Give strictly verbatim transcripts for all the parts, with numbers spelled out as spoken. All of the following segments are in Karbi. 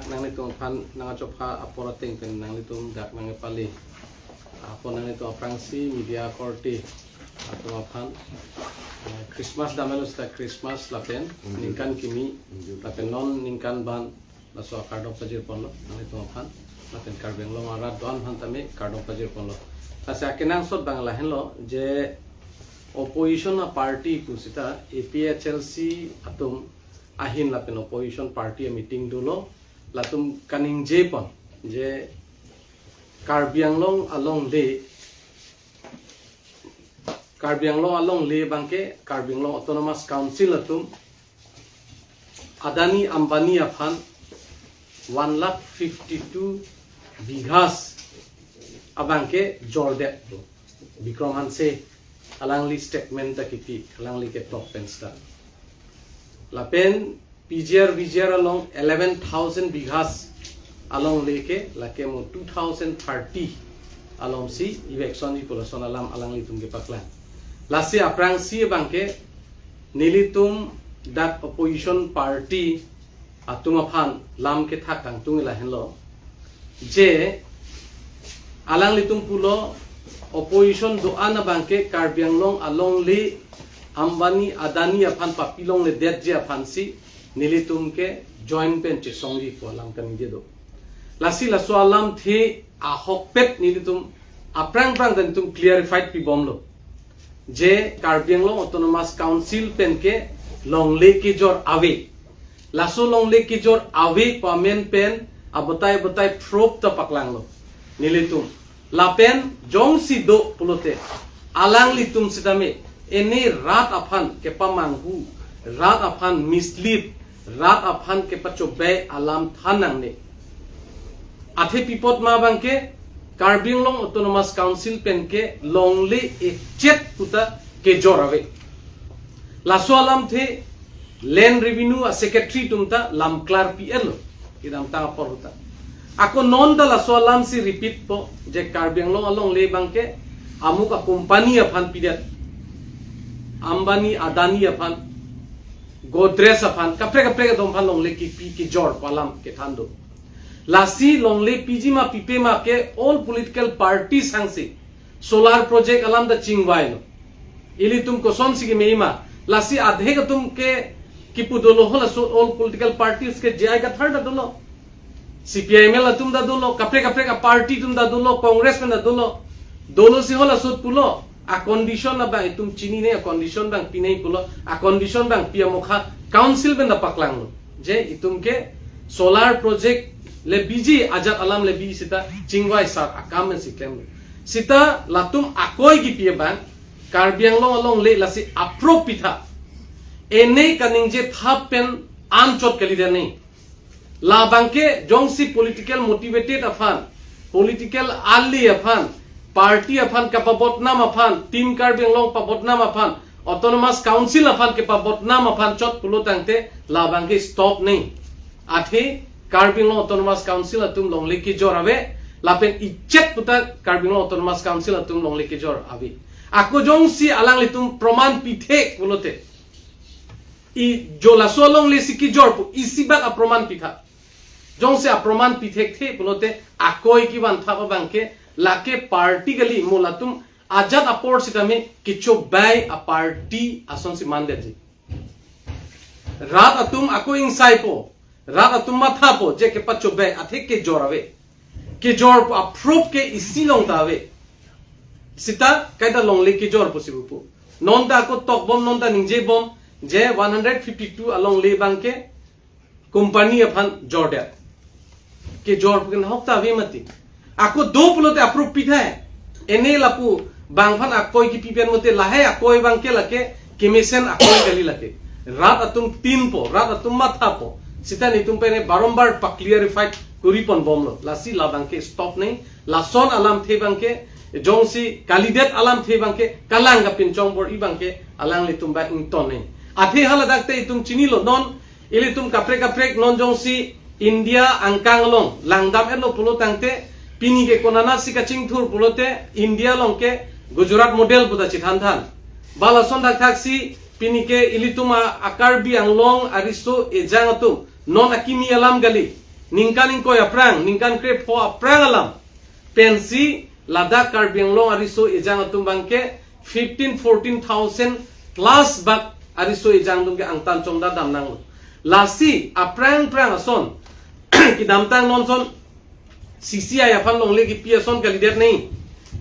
Nanglitum aphan nangkachopha apor ateng pen nanglitum dak nangkepali apot nanglitum aphrangsi media korte atum aphan, eh, Christmas damlo seta Christmas lapen ningkan kimi lapen non ningkan ban laso akardom pajir ponlo nanglitum aphan lapen Karbi Anglong arat do-an aphan tame kardom pajir ponlo. Lasi akenangsot abang lahenlo je opposition a party pu seta A P H L C atum ahin lapen opposition party a meeting dolo, latum kaningje pon je Karbi Anglong alongle, Karbi Anglong alongle abangke Karbi Anglong Autonomous Council atum Adani Ambani aphan one lakh fifty two bighas abangke jordet. Bikram Hanse alangli statement ta kipi, alangli ketok pen seta. Lapen P G R V G R along eleven thousand bighas alongle ke lake mo two thousand thirty alongsi eviction ji pu lason alam alanglitum kepaklang. Lasi aphrangsi abangke nelitum dak opposition party atum aphan lam kethak kangtung lahenlo je alanglitum pulo opposition do-an abangke Karbi Anglong alongle Ambani Adani aphan papilongledetji aphansi nelitum ke join pen chesongji pu alam kaningje do. Lasi laso alamthe ahokpet nelitum aphrang phrang ta nelitum clarified pibomlo je Karbi Anglong Autonomous Council pen ke longle kejor ave. Laso longle kejor ave pu amen pen abatai batai proof ta paklanglo nelitum. Lapen jongsi do pulote alanglitum sitame ene rat aphan kepamanghu, rat aphan mislead, rat aphan kepachobei alam than nangne. Athe pi apot ma abangke Karbi Anglong Autonomous Council pen ke longle echet puta kejor ave. Laso alamthe Land Revenue a Secretary atum ta lam klar pi-etlo kedamtang apor ahut ta. Ako non ta laso alamsi repeat po je Karbi Anglong alongle abangke amuk a company aphan pidet, Ambani Adani aphan, Godrej aphan, kaprek kaprek atum aphan longle kipi kejor pu alam kethan do. Lasi longle piji ma pipe ma ke all political parties hangsi solar project alam ta chingvailo. Ilitum kosonsi keme ma. Lasi adhek atum ke kipu dolo, halaso all political parties ke J I Kathar ta dolo, C P I M L atum ta dolo, kaprek kaprek a party atum ta dolo, Congress pen ta dolo. Dolo si halaso pulo. A condition abang itum chinine, a condition abang pinei pulo. A condition abang pi amokha council pen ta paklanglo je itum ke solar project le biji, ajat alam le biji seta chingvai sar akam si klemlo. Seta latum akoi kipi abang Karbi Anglong alongle lasi approve pitha. Ene kaningje thap pen anchot kalidet nangji. Labangke jongsi political motivated aphan, political ali aphan, party aphan kapabodnam aphan, Team Karbi Anglong pabodnam aphan, Autonomous Council aphan kepabodnam aphan chot pulo tangte labangke stop nangji. Athe Karbi Anglong Autonomous Council atum longle kejor ave, lapen ichet puta Karbi Anglong Autonomous Council atum longle kejor ave. Ako jongsi alanglitum proman pithe pulote, i jo laso alongle si kejor pu isi bak aproman pitha. Jongsi aproman pithekthe pulote akoi kevan thap abangke lake party kali, mo latum ajat apor sitame kechobei a party asonsi mandetji. Rat atum ako ingsaipo, rat atum mathapo je kepachobei athe kejor ave. Kejor pu approve ke isi along ta ave. Seta kaita longle kejor pusi pupo. Non ta ako tokbom, non ta ningjebom je one hundred fifty two alongle abangke company aphan jordet. Kejor pu ke nahok ta ave mati. Ako do pulote approve pithai. Ene lapu bang aphan akoi kipi pen mate lahai akoi abangke lake kemesen akoi kali lake. Rat atum tinpo, rat atum mathapo. Seta netum pen barombar pa-clarified kuri ponbomlo. Lasi labangke stop nangji. Lason alamthe abangke jongsi kalidet alamthe abangke kalang kapinchong bor-i abangke alanglitum abang ington nangji. Athe haladak te itum chinilo, non ilitum kaprek kaprek non jongsi India angkang along langdam-etlo pulo tangte, pini ke konatsi kachingthur pulote India along ke Gujarat model puta chethanthan. Ba lason thakthak si pini ke ilitum a, a Karbi Anglong ariso ejang atum non akimi alam kali. ningkan ingkoi aphrang, ningkan krepho aphrang alam pensi ladak Karbi Anglong ariso ejang atum abangke fifteen, fourteen thousand plus bak ariso ejang atum ke angtan chongdat dam nanglo. Lasi aphrang phrang ason kedamtang non son C C I aphan longle kipi ason kalidet nangji.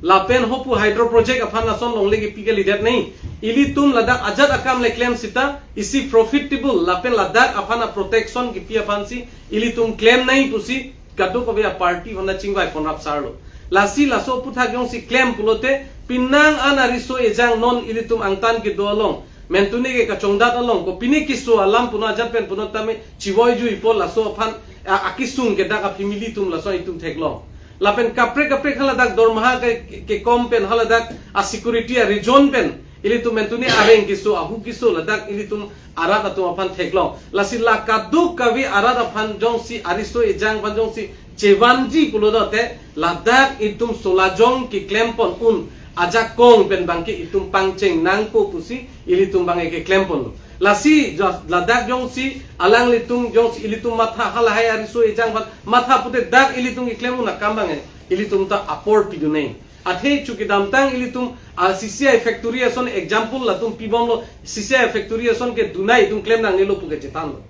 Lapen hopu hydro project aphan ason longle kipi kalidet nangji. Ilitum ladak ajat akam le klem sita isi profitable lapen ladak aphan a protection kipi aphansi ilitum klem nangji pusi kadokave a party hona chingvai ponrap sarlo. Lasi laso aphuthak jongsi klem pulote penang an ariso ejang non ilitum angtan kedo along mentune ke kachongdat along ko pine keso alam punon ajat pen punon tame chivoi juipo laso aphan a- akesung ke dak a family atum laso itum theklong. Lapen kaprek kaprek haladak dormaha ke, ke, kekom pen haladak a security a region pen ilitum mentune areng keso ahu keso ladak ilitum arat atum aphan theklong. Lasi la kadokave arat aphan jongsi ariso ejang aphan jongsi chevanji pulote ladak itum solajong keklem pon un ajakong pen abangke itum pangcheng nangpo pusi ilitum abangke keklem ponlo. Lasi jo- ladak jongsi alanglitum jongsi ilitum matha halahai ariso ejang aphan matha pute dak ilitum keklem un akam abangke ilitum ta apor pidun nangji. Athe chu kedamtang ilitum a C C I factory ason example latum pibomlo, C C I factory ason ke dunai itum klem nangnelo puke chethanlo.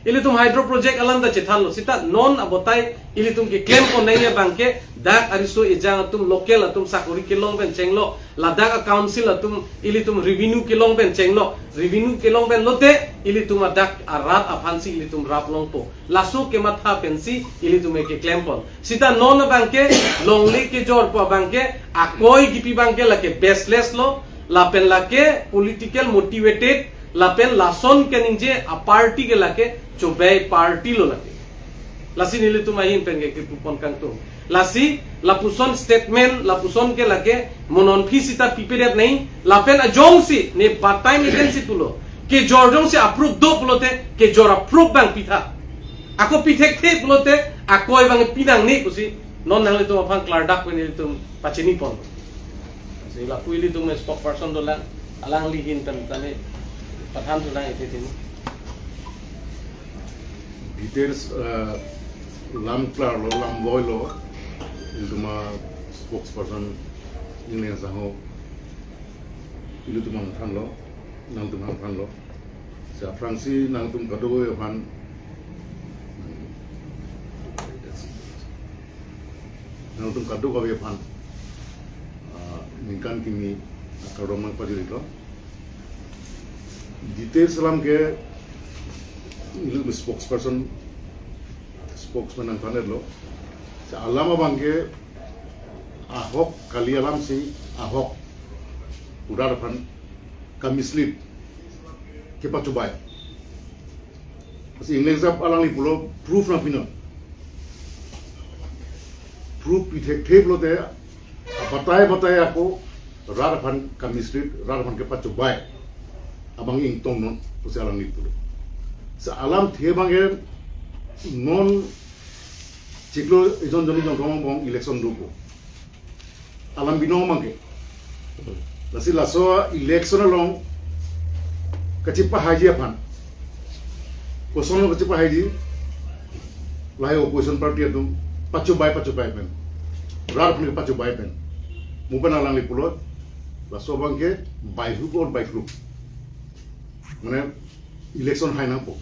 Ilitum hydro project alam ta chethanlo. Sita non abatai ilitum keklem pon nangji abangke dak ariso ejang atum local atum sakori kelong pen chenglo, ladak a council atum ilitum revenue kelong pen chenglo, revenue kelong pen lote ilitum adak arat aphansi ilitum rap longpo. Laso kematha pensi ilitum ke keklem pon. Sita non abangke longle kejorpo abangke akoi kipi abangke lake baseless lo, lapen lake political motivated, lapen lason keningje a party ke lake chobei party lo lake. Lasi nelitum ahin pen ke kipu pon kangtung. Lasi lapuson statement, lapuson ke lake mo non aphi sita pipedet nangji, lapen ajongsi ne batai mesensi pulo. Kejor jongsi a proof do pulote, kejor a proof abang pitha. Ako pi thekthe pulote, akoi abang pi nangne pusi non nanglitum aphan klardak pen ilitum pachini pon. Si lapu ilitum spokesperson dolang, alangli ahin pen tame pathan dolang ite tini. Details, eh, lam klarlo, lam boylo, ilitum a spokesperson Engleng Sangho, ilitum aphan thanlo, nangtum aphan thanlo. Si aphrangsi nangtum kadokave aphan, nangtum kadokave aphan, ah, ningkan kimi akardom nangpajirlo. Details alam ke ilitum spokesperson, spokesman nangthanlo. Si alam abangke ahok kali alamsi ahok urat aphan ka mislead kepachobei. Si Engleng Sangho alangli pulo proof nangpinon. Proof pi thekthe pulote abatai batai ako rat aphan ka mislead, rat aphan kepachobei abang ingtong non pusi alangli pulo. Si alamthe abangke non chiklo ejon joni jongkong bong election dopo. Alam binong abangke. Lasi laso election along kachepahaiji aphan, koson along kachepahaiji, lahai opposition party atum pachobei pachobei pen, rat aphan pachobei pen, mo pen alangli pulo, laso abangke by hook or by crook. Mane election hai nangpo.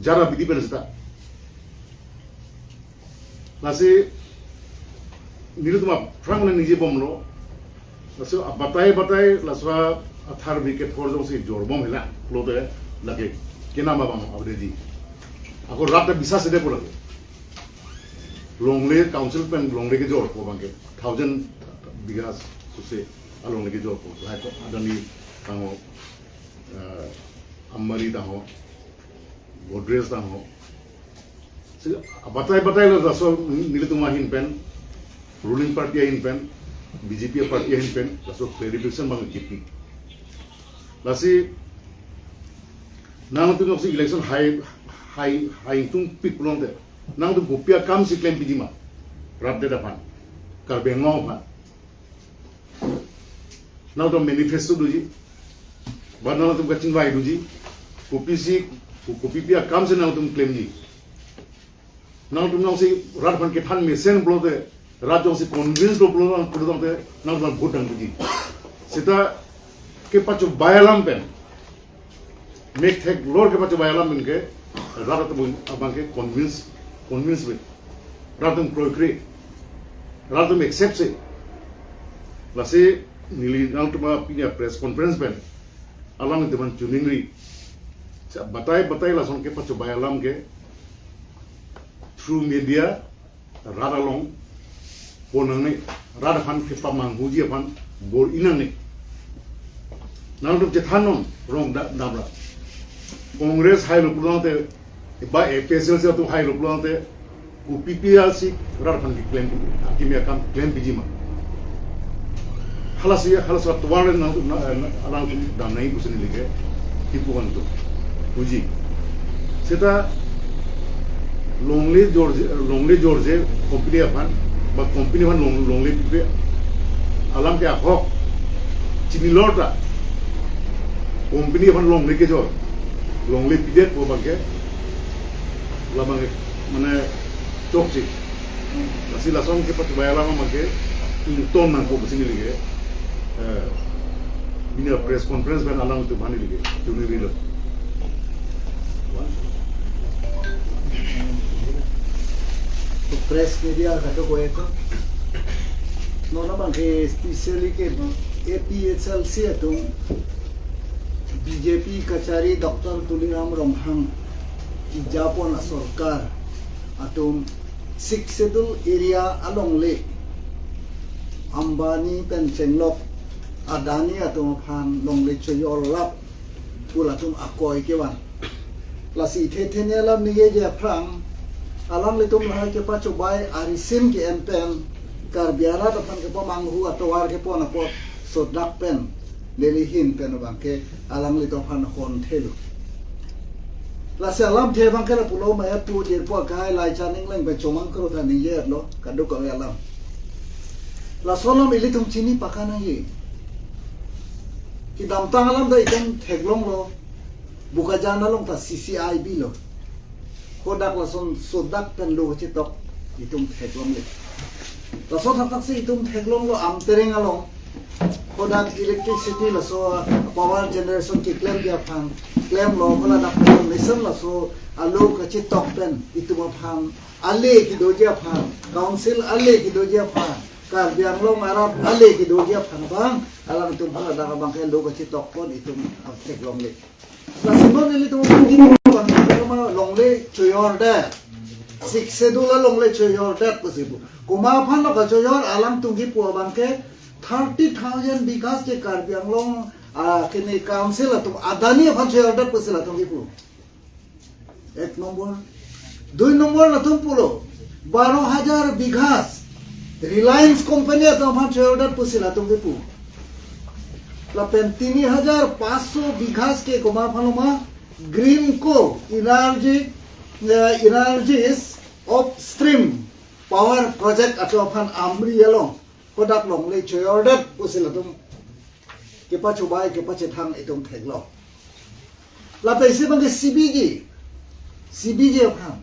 Jara bidi pen sita. Lasi nelitum aphrang mane ningje bomlo. Laso abatai batai laso athar bi kethor jongsi jorbom hela pulote lake kenam abang avedi. Ako rat ta bisas de pulo. Longle council pen longle kejorpo abangke thousand bighas suse alongle kejorpo. Lahai ko Adani tangho, eh, Ambani tangho, Godrej tangho. Si abatai batailo laso nelitum ahin pen, ruling party ahin pen, B J P party ahin pen, laso clarification abang kipi. Lasi nangtum jongsi election hai, hai, hai tungpik pulote, nangtum kopi akamsi klempijima, rat det aphan, Karbi Anglong aphan. Nangtum manifesto doji, ba nangtum kachingvai doji, kopisi, ko- kopi pi akamsi nangtum klemji. Nangtum jongsi rat aphan kethan mesen pulote, rat jongsi convince lo pulo, pulo tangte nangtum aphan vote dang piji. Seta kepachobei alam pen, mek theklor kepachobei alam pen ke rat atum abang ke convince, convince pen, rat atum kroikre, rat atum accept si. Lasi neli nangtum aphan pini press conference pen alanglitum aphan choningri. Sa batai batai lason kepachobei alam ke through media rat along pon nangne, rat aphan kepamanghuji aphan bor-i nangne. Nangtum chethan non rong da-, damra. Congress hailo pulo tangte, ba A P H L C atum hailo pulo tangte, kopi pi asi rat aphan keklem, akimi akam klem piji ma. Halasi, halasi atovar na, na, na, alang dam nai pusi neli ke kipu kan tu. Puji. Seta longle jorje, longle jorje company aphan, ba company aphan long, longle pipe alam ke ahok chinilo ta, company aphan longle kejor, longle pidet pu abang ke, labang ke, mane, chokche. Lasi lason kepachobei alam abang ke ington nangkok pusi neli ke, eh, pini press conference pen alangtum aphan neli ke choningrilo. To press media kadokave atum, non abang ke specially ke A P H L C atum B J P kachari Doctor Tuliram Ronghang kejapon asorkar atum Sixth Schedule area alongle Ambani pen chenglok Adani atum aphan longle chojor lap pu latum akoi kevan. Lasi thethe ne alam ningjeji aphrang, alanglitum lahai kepachobei arisim ke-en pen, Karbi arat aphan kepamanghu atovar kepon apot sodak pen, neli ahin pen abang ke alanglitum aphan honthelo. Lasi alamthe abang ke lapulo, maya tu jirpo akai lai chaning leng pen chomang kro ta ningje lo, kadokave alam. Laso alam ilitum chini pakanangji. Kedamtang alam ta itum theklonglo, Bokajan along ta C C I B lo. Hadak lason sodak pen lo kachetok itum theklongle. Laso thakthak si itum theklonglo Amtereng along. Hadak electricity laso power generation keklemji aphan klemlo, hala dak mission laso alo kachetok pen itum aphan, ale kedoji aphan, council ale kedoji aphan, Karbi Anglong arat ale kedoji aphan abang, alangtum hala dak abang ke lo kachetok pon itum theklongle. Lasi non ilitum longle chojordet, Sixth Schedule alongle chojordet pusi pu. Komat aphan lo kachojor, alangtum kipu abang ke thirty thousand bighas ke Karbi Anglong, ah, kene council atum Adani aphan chojordet pusi latum kipu. Ek nombor. Dui nombor latum pulo, baro hajar bighas Reliance Company atum aphan chojordet pusi latum kipu. Lapen tini hajar paso bighas ke komat aphan lo ma, Greenko Energy, eh, Energies Upstream Power Project atum aphan Amri along hadak longle chojordet pusi latum kepachobei kepachethang itum theklo. Lapen isi abang ke C B G, C B G aphan,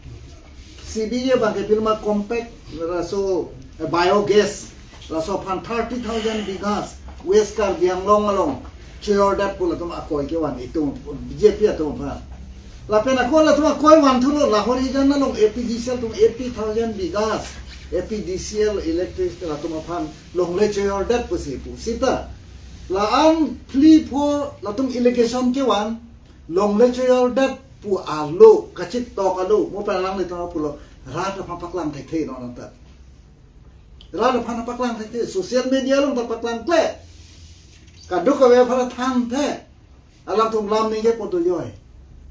C B G abang ke pilma compact, laso, eh, biogas, laso aphan thirty thousand bighas West Karbi Anglong along chojordet pu latum akoi kevan itum B J P atum aphan. Lapen ako latum akoi vanthulo, Lahorijan along A P D C L atum eighty thousand bighas, A P D C L electric latum aphan longle chojordet pusi pu. Seta la-an phli pho latum allegation kevan, longle chojordet pu alo, kachetok alo, mo pen alanglitum pulo, rat aphan paklang thekthe non anta. Rat aphan paklang thekthe, social media along ta paklang kle. Kadokave aphan thanthe. Alangtum lam ningje poto joi.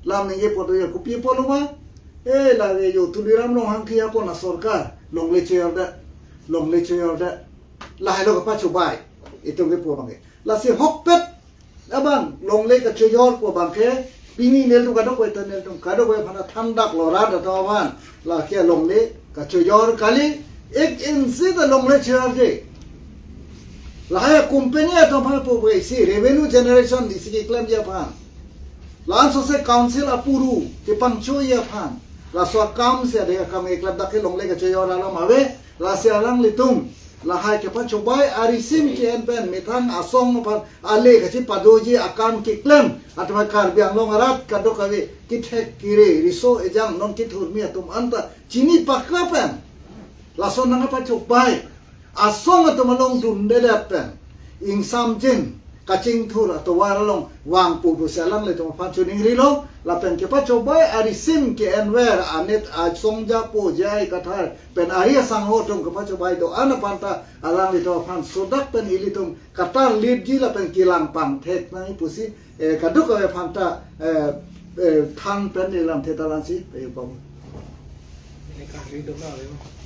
Lam ningje poto joi. Kopi apotlo ma? Eh, la re jo Tuliram Ronghang kejapon asorkar longle chojordet, longle chojordet. Lahai lo kepachobei itum kipu abang ke. Lasi ahokpet abang longle kachojor pu abang ke, pini nelitum kadokave ta nelitum kadokave aphan thandaklo rat atum aphan. Lake longle kachojor kali, ek inch ta longle chojorje. Lahai company atum aphan pu pu isi revenue generation isi keklemji aphan. La-an sose council apuru kepangchoji aphan. Laso akam si ade akam eklap dak ke longle kacheyor alam ave. Lasi alanglitum lahai kepachobei arisim ke-en pen methang asong aphan ale kachepadoji akam keklem atum Karbi Anglong arat kadokave kethek kere riso ejang non kethurmi atum anta chini pakra pen lason nangkepachobei asong atum along dundedet pen ingsamjin kachingthur atovar along vangpo pusi alanglitum aphan choningrilo. Lapen kepachobei arisim ke-enver anit asong japo J I Kathar pen ari asangho atum kepachobei do-an aphan ta alanglitum aphan sodak pen ilitum katarlipji lapen kelang pangthek nangji pusi, eh, kadokave aphan ta, eh, eh, than pen ilam theta lansi, eh, pam. Ini kali dong na, ya.